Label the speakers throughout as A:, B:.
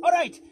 A: Alright.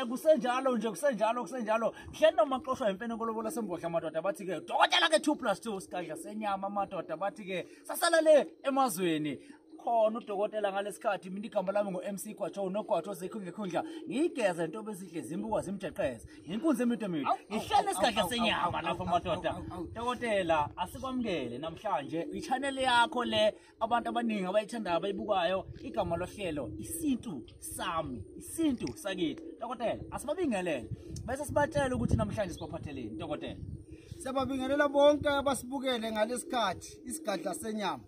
A: Kusenjalo nje, kusenjalo, kusenjalo. Hleli nomaxoshwa imfene kolobola sembodla madoda, bathi ke dokotela ke 2 + 2 sigadla senyama madoda, bathi ke sasala le emazweni. Khona udokotela ngalesikhathi, mina igama lami ngu-MC Gwajo, noGwajo zekhundla ngiyigeza into bezidle zimbuka zimjeqeza inkunzi emide mide, ngihlele isigadla senyama lapho madoda. Dokotela, asikwamukele namhlanje i-channel yakho le abantu abaningi abayithandayo abayibukayo, igama lohlelo Isintu Sami, Isintu Sakithi. Dokotela, asibabingelele bese sibatshele ukuthi namhlanje sibaphatheleni. Dokotela,
B: siyababingelela bonke abasibukele ngalesikhathi isigadla senyama.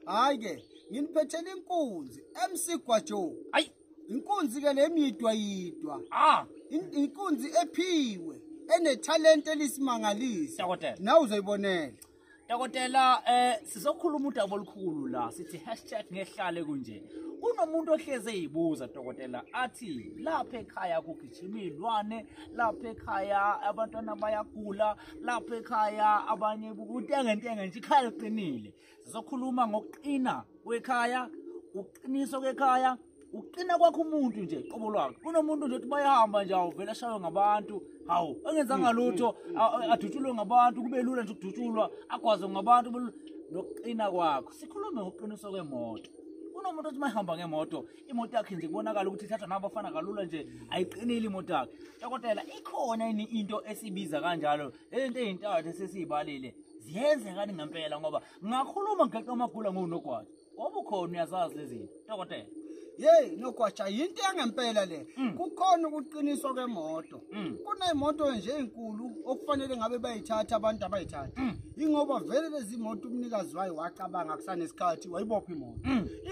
B: Hayi ke, nginiphethele inkunzi MC Gwajo.
A: Ayi,
B: inkunzi ke lemidwa yidwa.
A: Ah,
B: inkunzi ephiwe enethalente elisimangaliso.
A: Dokotela,
B: nawe uzoyibonela.
A: Dokotela, sizokhuluma udaba olukhulu la, sithi #ngehlale kunje. Kunomuntu ohleze ezibuza dokotela, athi lapha ekhaya kugijima izilwane, lapha ekhaya abantwana bayagula, lapha ekhaya abanye buntengentenge nje, ikhaya liqinile. Sizokhuluma ngokuqina kwekhaya, ukuqiniswa kwekhaya, ukuqina kwakho umuntu nje qobo lwakhe. Kunomuntu nje othi bayahamba nje awuvela ashaywe ngabantu, hawu engenzanga lutho, adutshulwe ngabantu, kube lula nje ukudutshulwa, agwazwe ngabantu, nokuqina kwakho. Sikhulume ngokuqiniswa kwemoto. Kunomuntu othi mayihamba ngemoto, imoto yakhe nje kubonakala ukuthi ithathwa nabafana kalula nje, ayiqinile imoto yakhe. Dokotela, ikhona yini into esibiza kanjalo? Lento ezintathu esesiyibalile ziyenzeka ngempela, ngoba ngakhuluma ngeqa amagula ngonogwaja. Ngoba ukhona uyazazi lezi zinto. Dokotela.
B: Hey Nogwaja, yinto yangempela le. Kukhona ukuqiniswa kwemoto. Kunemoto nje ezinkulu okufanele ngabe bayithatha abantu abayithatha. Ingoba vele lezi moto umnikazi wayo wacabanga kusanesikhathi wayibopha imoto.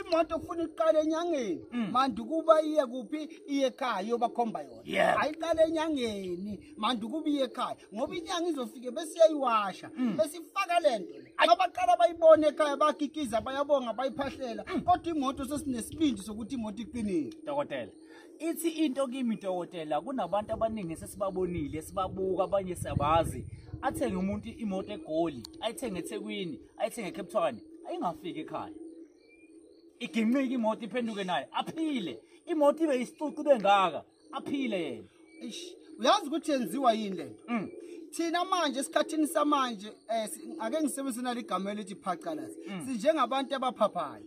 B: Imoto kufuna iqale enyangeni. Manje kuba iye kuphi, iye ekhaya iyobakhomba yona. Ayiqale enyangeni, manje kuba iye ekhaya ngoba inyanga izofike bese iyayiwasha, bese ifaka lento le. Abaqala bayibone ekhaya bakikiza, bayabonga, bayiphahlela, kodwa imoto sesinesibindi sokuthi imoto iqinile.
A: Dokotela, ithi into kimi dokotela, kunabantu abaningi sesibabonile, sibabuka, abanye siyabazi. Athenge umuntu imoto eGoli, ayithenge eThekwini, ayithenge eCape Town, ayingafiki ekhaya. Iginqike imoto iphenduke naye, aphile. Imoto ibe isicucu bengaka, aphile yena.
B: Eish, uyazi ukuthi yenziwa yini lento? Thina manje esikhathini samanje, ake ngisebenzise naligama elithi phaqalazi. Sinjengabantu abaphaphayo.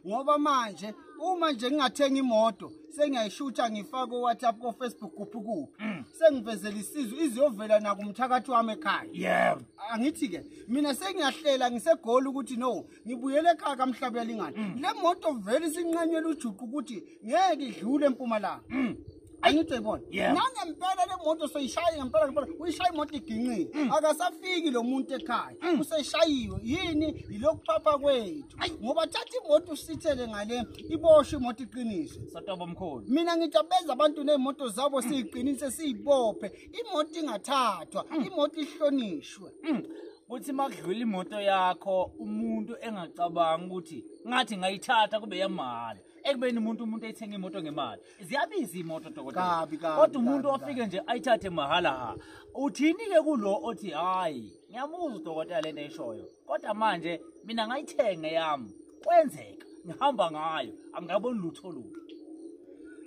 B: Ngoba manje uma nje ngingathenga imoto sengiyayishutha ngifaka ku WhatsApp, ku Facebook, kuphi kuphi. Sengivezela isizwe iziyovela nakumthakathi wami ekhaya.
A: Yebo.
B: Angithi ke mina sengiyahlela ngisegoli ukuthi no, ngibuyele ekhaya kaMhlaba yalingana. Le moto vele isinqanyelwe ujuqu ukuthi ngeke idlule eMpumalanga. Angithi uyayibona? Nangempela le moto soyishaya ngempela ngempela, uyishaya imoto iginqile. Akasafiki lo muntu ekhaya. Useshayiwe. Yini? Yilokuphapha kwethu. Ngoba thatha imoto usithele ngale, iboshwe imoto iqiniswe.
A: Sotobo mkhulu.
B: Mina ngithi abenza abantu nezimoto zabo siyiqinise siyibophe. Imoto ingathathwa, imoto ihlonishwe.
A: Kuthi makudlula imoto yakho umuntu engacabanga ukuthi ngathi ngayithatha kube yamahhala. Ekubeni umuntu ethenga imoto ngemali. Ziyabiza imoto dokotela.
B: Kabi, kabi,
A: Kodwa umuntu
B: kabi,
A: ofike
B: kabi.
A: nje ayithathe mahhala ha. Uthini ke kulo othi hayi, ngiyamuzwa udokotela lento ayishoyo. Kodwa manje mina ngayithenga yami. Kwenzeka ngihamba ngayo, angikaboni lutho lutho.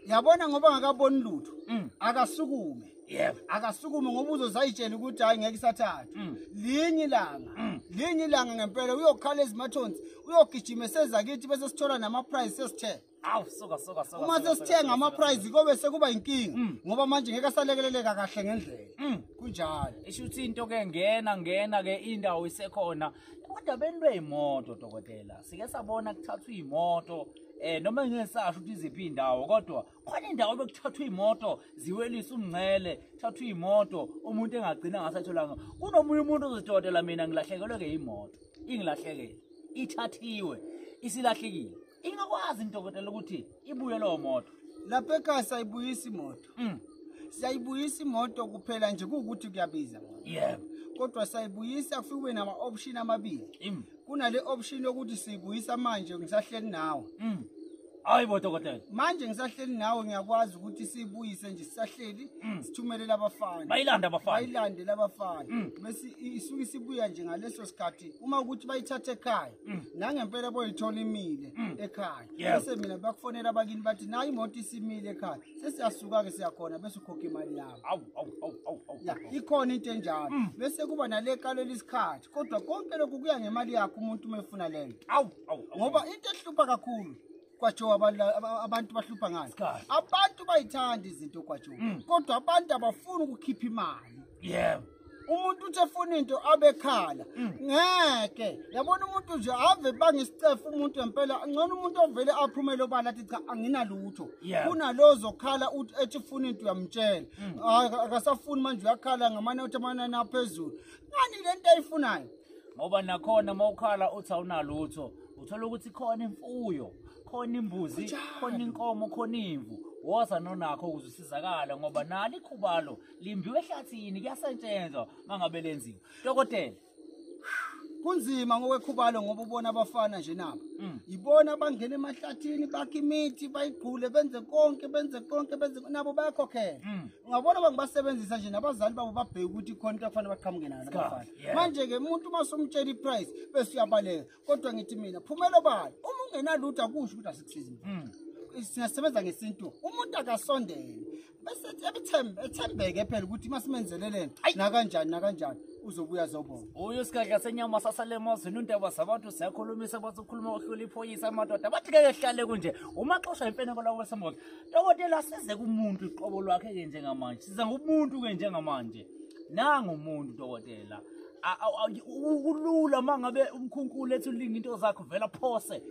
B: Yabona ngoba ngakaboni lutho. Akasukume.
A: Yebo.
B: Akasukume ngoba uzozayitshela ukuthi hayi ngeke isathathwe. Linye ilanga. Linye ilanga ngempela uyokhala ezimathonsi, uyogijima eseza kithi bese sithola nama prize sesithenga.
A: Awu, suka, suka, suka,
B: Uma
A: suka, suka,
B: sesithenga
A: suka,
B: ama
A: suka,
B: prize kobe sekuba inkinga ngoba manje ngeke asalekeleleka kahle ngendlela. Kunjalo.
A: Isho ukuthi into ke ngena, ngena ke indawo isekhona. Kodwa benilwe imoto dokotela. Sike sabona kuthathwa imoto, noma ngesasho ukuthi iziphi indawo, kodwa khona indawo bekuthathwa imoto ziwelisa umngcele, thathwa imoto umuntu engagcina ngasatholanga. Kunomunye umuntu ozidokotela mina ngilahlekelwe ke imoto, ingilahlekele, ithathiwe, isilahlekile. Ingakwazi intokotela ukuthi ibuye leyo moto.
B: Lapha ekhaya sayibuyisa imoto. Siyayibuyisa imoto kuphela nje kuwukuthi kuyabiza.
A: Yebo.
B: Kodwa sayibuyisa kufike kube nama option amabili. Kunale option yokuthi siyibuyisa manje ngisahleli nawe.
A: Hayi bo dokotela,
B: manje ngisahleli nawe ngiyakwazi ukuthi sibuyise nje sisahleli, sithumelele abafana,
A: bayilande abafana,
B: bayilande labafana, bese isuke isibuya nje ngaleso sikhathi. Uma ukuthi bayithathe ekhaya, nangempela boyithola imile ekhaya, bese mina bakufonela abakini bathi nayi imoto isimile ekhaya, sesiyasuka ke siyakhona, bese ukhokha imali yabo.
A: Awu awu awu awu.
B: Ya, ikhona into enjalo. Bese kuba naleqalo lesikhathi, kodwa konke lokhu kuya ngemali yakho umuntu uma efuna lento.
A: Awu awu.
B: Ngoba into ehlupha kakhulu Gwajo, abantu bahlupha ngani? Abantu bayithanda izinto Gwajo, kodwa abantu abafuni ukukhipha imali.
A: Yebo.
B: Umuntu uthi efuna into abekhala ngeke. Yabona umuntu nje ave bangisicefe umuntu empela, ngcono umuntu ovele aphumele obala athi cha anginalutho, kunalozo khala uthi ethi ufuna into uyamtshela, akasafuni manje uyakhala ngamane uthi amanani aphezulu. Ngani lento ayifunayo?
A: Ngoba nakhona mawukhala uthi awunalutho, uthola ukuthi khona imfuyo, khona imbuzi, khona inkomo, khona imvu, woza nonakho ukuze usizakale, ngoba nalo ikhubalo limbiwe ehlathini, kuyasetshenzwa mangabe lenziwe. Dokotela,
B: kunzima ngokwekhubalo ngoba ubona abafana nje nabo, ibona abangena emahlathini bakhe imithi bayigqule, benze konke, benze konke, benze nabo bayakhokhela. Ungabona bangibasebenzisa nje nabazali babo babheke ukuthi khona into afanele baqhamuke nayo abafana. Manje ke umuntu uma usumtshela iprice bese uyabaleka, kodwa ngithi mina phumela obala, uma ungenalutho akusho ukuthi asikusizi. Singasebenza ngesintu, umuntu akasondele bese ethembeke phela ukuthi masimenzelelene nakanjani nakanjani uzobuya azobona.
A: Uyo sigadla senyama sasale emazweni, undaba zabantu siyakhulumisa, bathi ukhuluma ohlula iphoyisa amadoda, bathi ngeke hlale kunje umaxosha imfeneko lawo wesembozo. Dokotela, size kumuntu iqobo lwakhe ke njengamanje, siza ngumuntu ke njengamanje, nangu umuntu dokotela. Kulula mangabe umkhunkulu ethi ulinga into zakho vela phose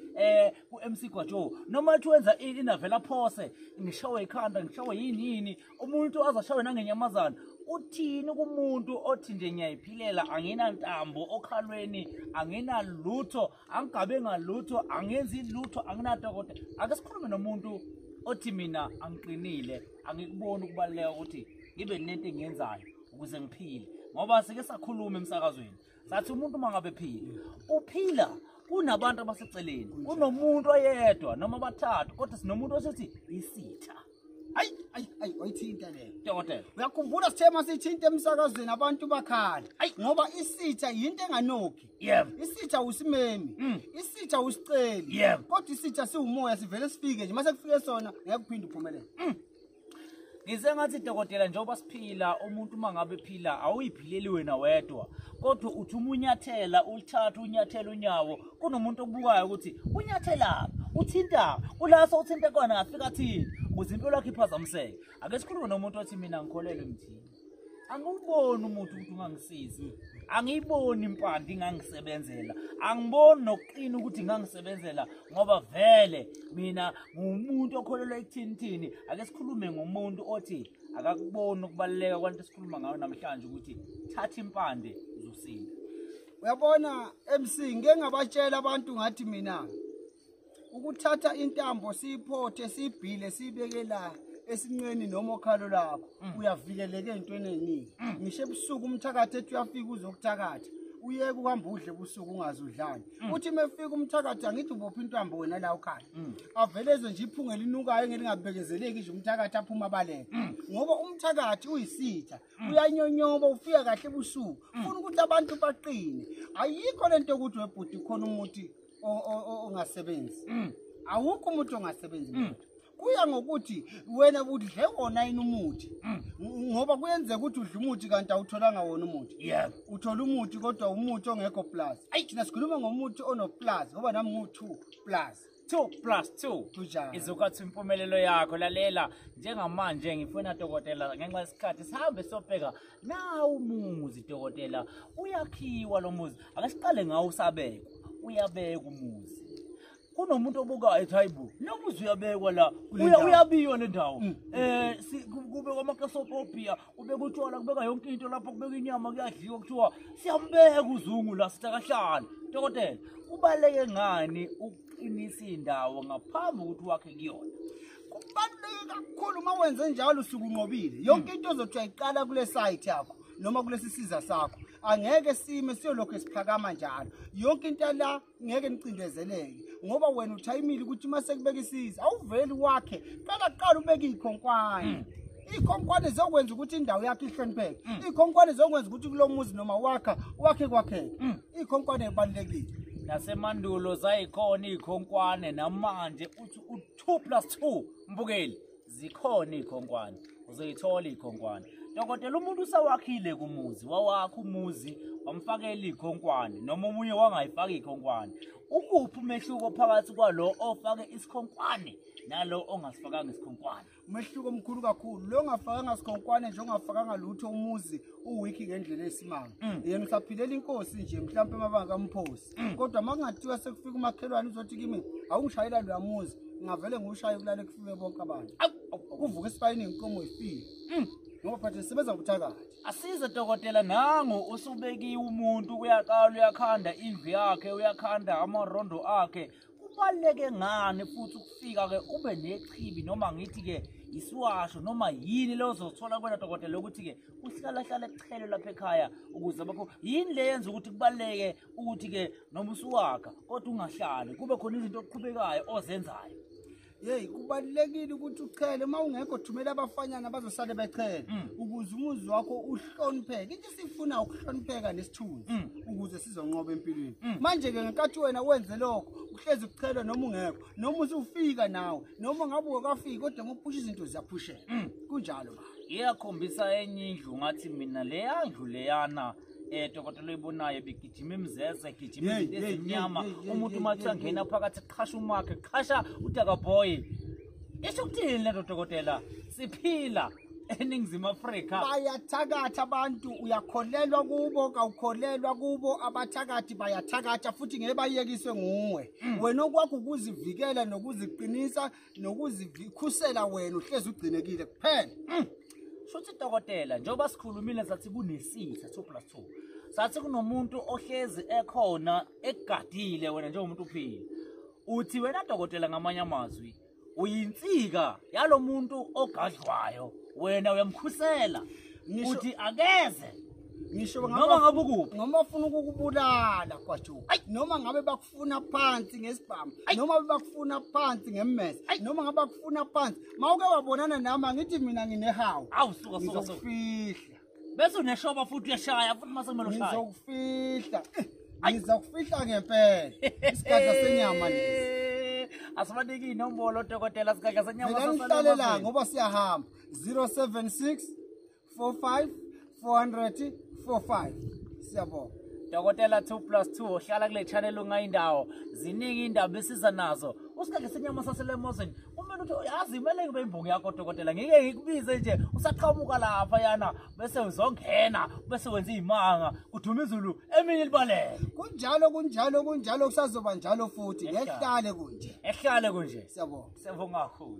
A: ku MC Gwajo, noma ethi wenza inavela phose, ngishawe ikhanda, ngishawe yini yini, umuntu azashawe nangenyamazana. Uthini kumuntu othi nje ngiyayiphilela, anginantambo okhalweni, anginalutho, angigabe ngalutho, angenzi lutho, anginadokotela? Ake sikhulume nomuntu othi mina angiqinile, angikuboni ukubaluleka ukuthi ngibe nento engiyenzayo ukuze ngiphile. Ngoba sike sakhuluma emsakazweni sathi umuntu uma ngabe ephila, uphila kunabantu abaseceleni, kunomuntu oyedwa noma abathathu, kodwa sinomuntu osithi isitha.
B: Ayi ayi ayi, wayithinta leyo
A: dokotela.
B: Uyakhumbula sithe masithinta emsakazweni abantu bakhala, ngoba isitha yinto enganoki. Isitha usimemi, isitha usiceli, kodwa isitha siwumoya, sivele sifike nje, mase kufike sona ngeke kuphinde uphumelele.
A: Ngize ngathi dokotela, njengoba siphila, umuntu uma ngabe ephila awuyiphileli wena wedwa, kodwa uthi uma unyathela ulithatha unyathela unyawo, kunomuntu obukayo ukuthi unyathelaphi, uthinta ulaso uthinte kona ngafika thini ukuze impilo yakho iphazamiseke. Ake sikhulume nomuntu othi mina ngikholelwe emthini, angiwuboni umuthi ukuthi ungangisiza, angiyiboni impande ingangisebenzela, angiboni nokuqina ukuthi ingangisebenzela, ngoba vele mina ngumuntu okholelwa ekuthini thini. Ake sikhulume ngomuntu othi akakuboni ukubaluleka kwanto esikhuluma ngayo namhlanje, ukuthi thatha impande uzosinda.
B: Uyabona MC, ngeke ngabatshela abantu ngathi mina ukuthatha intambo siyiphothe siyibhile siyibeke la esinqeni noma okhalo lakho, uyavikeleka ey'ntweni ey'ningi. Ngisho ebusuku umthakathi ethi uyafika uzokuthakatha, uyeke ukuhamba udle ebusuku ungaze udlane. Uthi uma efika umthakathi, angithi ubopha intambo wena la ukhaya, aveleze nje iphunga elinukayo engelingabekezeleki nje, umthakathi aphuma abaleke. Ngoba umthakathi uyisitha, uyanyonyoba, ufika kahle ebusuku, ufuna ukuthi abantu baqine. Ayikho lento yokuthi webhuti khona umuthi ongasebenzi. Awukho umuthi ongasebenzi, mfethu. Kuya ngokuthi wena udle wona yini umuthi, ngoba kuyenzeka ukuthi udle umuthi kanti awutholanga wona umuthi. Uthola umuthi kodwa umuthi ongekho plus. Thina sikhuluma ngomuthi ono-plus, ngoba nami ngu-2 plus.
A: 2 plus 2
B: Kunjalo.
A: Izokwathi impumelelo yakho. Lalela, njengamanje ngifuna dokotela, ngenxa yesikhathi sihambe siyobheka nawu umuzi. Dokotela, uyakhiwa lo muzi, ake siqale ngawo usabekwa. Uyabeka umuzi, kunomuntu obukayo ethi hayibo, lo muzi uyabekwa la,
B: Kule ndawo.
A: Uyabiwa le ndawo, kubekwa amakasopopia, kubeka utshwala, kubeka yonke into lapho, kubeka inyama, kuyadliwa, kuthiwa siyambeka uzungu la, sithi akahlali. Dokotela, kubaluleke ngani ukuqinisa indawo ngaphambi kokuthi wakhe kuyona?
B: Kubaluleke kakhulu. Uma wenze njalo usuke unqobile yonke into ozothi uyayiqala kule site yakho noma kulesi siza sakho, angeke sime, siyolokhu siphakama njalo. Yonke into la ngeke nicindezeleke. Ngoba wena uthayimile ukuthi uma sekubeka isiza awuveli wakhe, qala ubeke ikhonkwane. Ikhonkwane zokwenza ukuthi indawo yakho ihlonipheke. Ikhonkwane zokwenza ukuthi kulomuzi noma wakha wakhe kwakheke. Ikhonkwane ibalulekile.
A: Nasemandulo zayikhona ikhonkwane, namanje uthi u2 + 2 mbukeli, zikhona ikhonkwane, uzoyithola ikhonkwane. Dokotela, umuntu usawakhile kumuzi, wawakha umuzi wamfakela ikhonkwane noma omunye wangayifaki ikhonkwane. Ukuphi umehluko phakathi kwalo ofake isikhonkwane nalo ongasifakanga isikhonkwane?
B: Umehluko omkhulu kakhulu. Lo ongafakanga isikhonkwane nje, ongafakanga lutho, umuzi uwiki ngendlela esimanga. Yena usaphilela inkosi nje mhlawumbe emabanga kaMphosi. Kodwa makungathiwa sekufika umakhelwane uzothi kimi awungishayela lo muzi, ngavele ngiwushaye kulale kufike bonke abantu. Kuvuka isifayini inkomo ifile. Ngoba phathe sisebenza ngobuthakathi.
A: Asize dokotela, nangu usubekiwe umuntu, uyaqala uyakhanda indlu yakhe, uyakhanda amarondo akhe. Kubaluleke ngani futhi ukufika ke ube nechibi noma ngithi ke isiwasho noma yini le ozothola kwena dokotela ukuthi ke uhlala hlala ekuchelwe lapha ekhaya ukuze bakho yini le yenza ukuthi kubaluleke ukuthi ke noma usuwakha kodwa ungahlali kube khona izinto oqhubekayo ozenzayo?
B: Hey, kubalulekile ukuthi uchele. Uma ungekho thumela abafanyana bazosale bechele ukuze umuzi wakho uhlonipheke. Into sifuna ukuhlonipheka nesithunzi ukuze sizonqoba empilweni. Manje ke ngenkathi wena wenze lokho, uhlezi kuchelwa noma ungekho, noma usufika nawe, noma ngabe ukafika kodwa ngokuphusha izinto ziyaphusheka. Kunjalo ba.
A: Iyakhombisa enye indlu ngathi mina leya ndlu leyana dokotela oyibonayo begijima imizeze, gijima izinto ezimnyama, umuntu uma angena phakathi qhasha umakhe, qhasha udaka boy. Isho ukuthini lento dokotela? Siphila eNingizimu Afrika.
B: Bayathakatha abantu, uyakholelwa kubo, kawukholelwa kubo, abathakathi bayathakatha futhi ngeke bayekiswe nguwe. Wena okwakho ukuzivikela nokuziqinisa nokuzikhusela wena uhlezi ugcinekile kuphela.
A: Shuthi dokotela, njengoba sikhulumile sathi kunesitha 2 + 2. Sathi kunomuntu ohlezi ekhona egadile wena njengomuntu uphila. Uthi wena dokotela ngamanye amazwi uyinsika yalomuntu ogadlwayo, wena uyamkhusela. Uthi akeze
B: ngisho
A: noma ngabe ukuphi,
B: noma ufuna ukukubulala kwaJoe, noma ngabe bakufuna phansi ngesibhamu, noma bakufuna phansi ngemmese, noma ngabe bakufuna phansi, mawuke wabonana nami angithi mina nginehawu.
A: Awu suka suka
B: ngizokufihla.
A: Bese uneshoba futhi uyashaya futhi mase kumele ushaye.
B: Ngizokufihla. Ngizokufihla ngempela. Isigadla senyama lesi.
A: Asibaniki inombolo dokotela, sigadla senyama.
B: Mina ngihlale la ngoba siyahamba. 076 45 400 45. Siyabonga.
A: Dokotela 2 + 2 ohlala kule channel ungayindawo. Ziningi indaba esiza nazo. Usikake senyama saselemozini. Kumele uthi yazi kumele ngibe imbongi yakho dokotela. Ngike ngikubize nje usaqhamuka lapha yana bese uzongena bese wenza izimanga kuduma izulu eminye libalele.
B: Kunjalo kunjalo kunjalo kusazoba njalo futhi. Ngehlale kunje.
A: Ehlale kunje.
B: Siyabonga.
A: Siyabonga kakhulu.